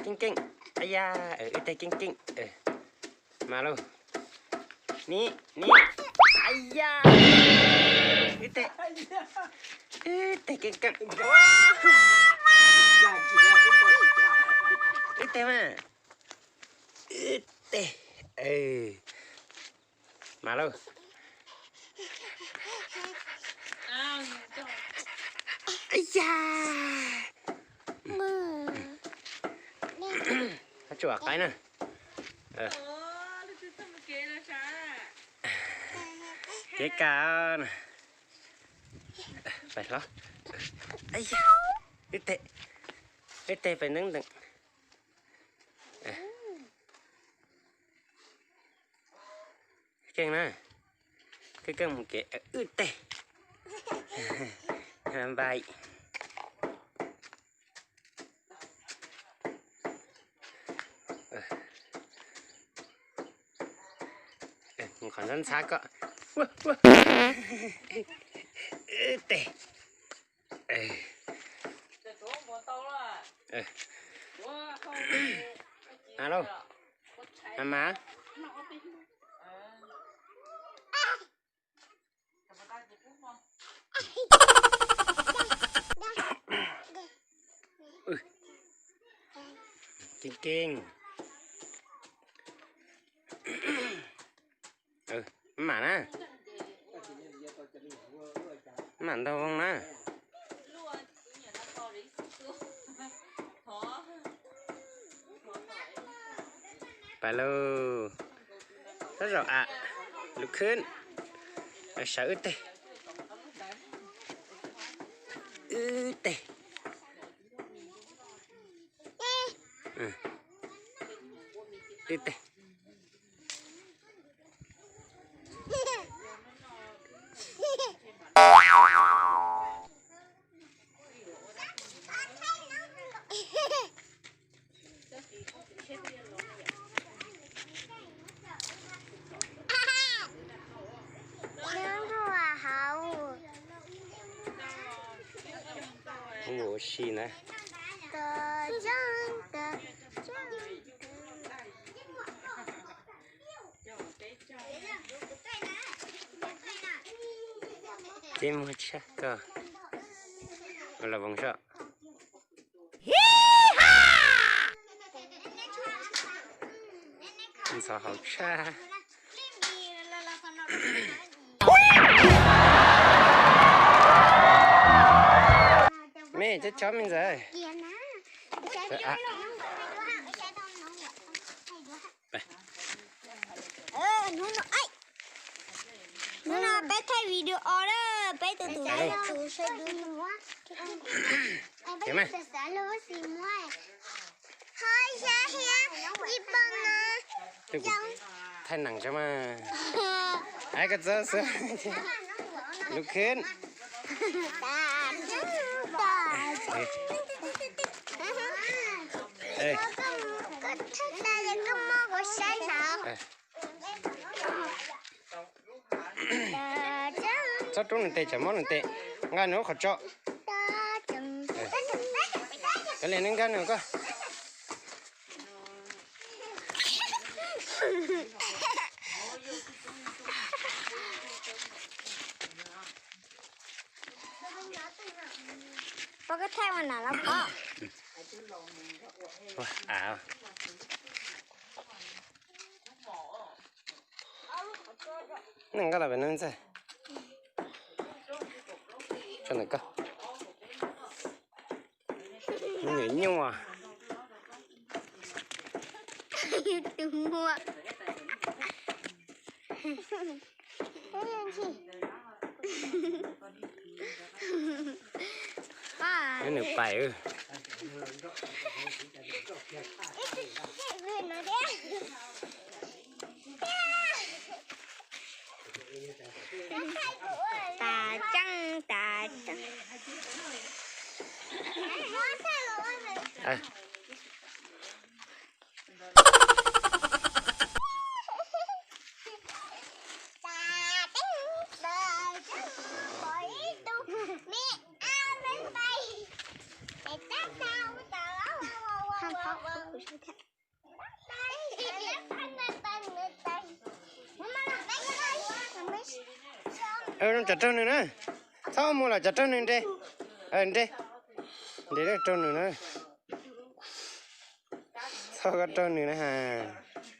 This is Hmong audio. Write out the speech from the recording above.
Keej keej. Aya, wb teg keej keej. Mas lauj. Ni, ni. Aya. Wb teg. Wb teg keej keej. Wb teg mas. Wb teg. Mas lauj. Aya. Tsuam qaib na. Kev kaj na. Pais hlob. Wb teg, wb teg pais nteeb ntees. Keej na, keej keej mus kev wb teg. Npai. Mus qhov ntxhab ntxhab koj. Wb teg. Alo, a mas. Keej keej. Mam na. Mam ntaug voog na. Pais lauj. Sab zaum a, lub khwb, sawv wb teg. Wb teg. Wb teg. Ua si na. Tib muag tshaj koj los voos soj. Ntxhov hauv tshaj. Me cov chov me ntxawm. Hnub no peb thaij video na, peb tus tus saib tus saib tus. Thaij neem tso mas. Ai koj txawj xwb. Lub khwb. Txhob rub nws tes, tsam mob nws tes. Nkag nws lub qhov tso. Kav liam nws nkag nws koj. Pog, koj thaij ua nam los pog. Neej nkaj los pem no ntxawg. Tso ntawm koj. Me nyuam nyuj. Tus muaj. Nws pais. Tas tseeb, tas tseeb. Tsav raug nws na. Txhob mus los tsav raug nws nte. Nte, nte raug nws na. Txhob raug nws na has.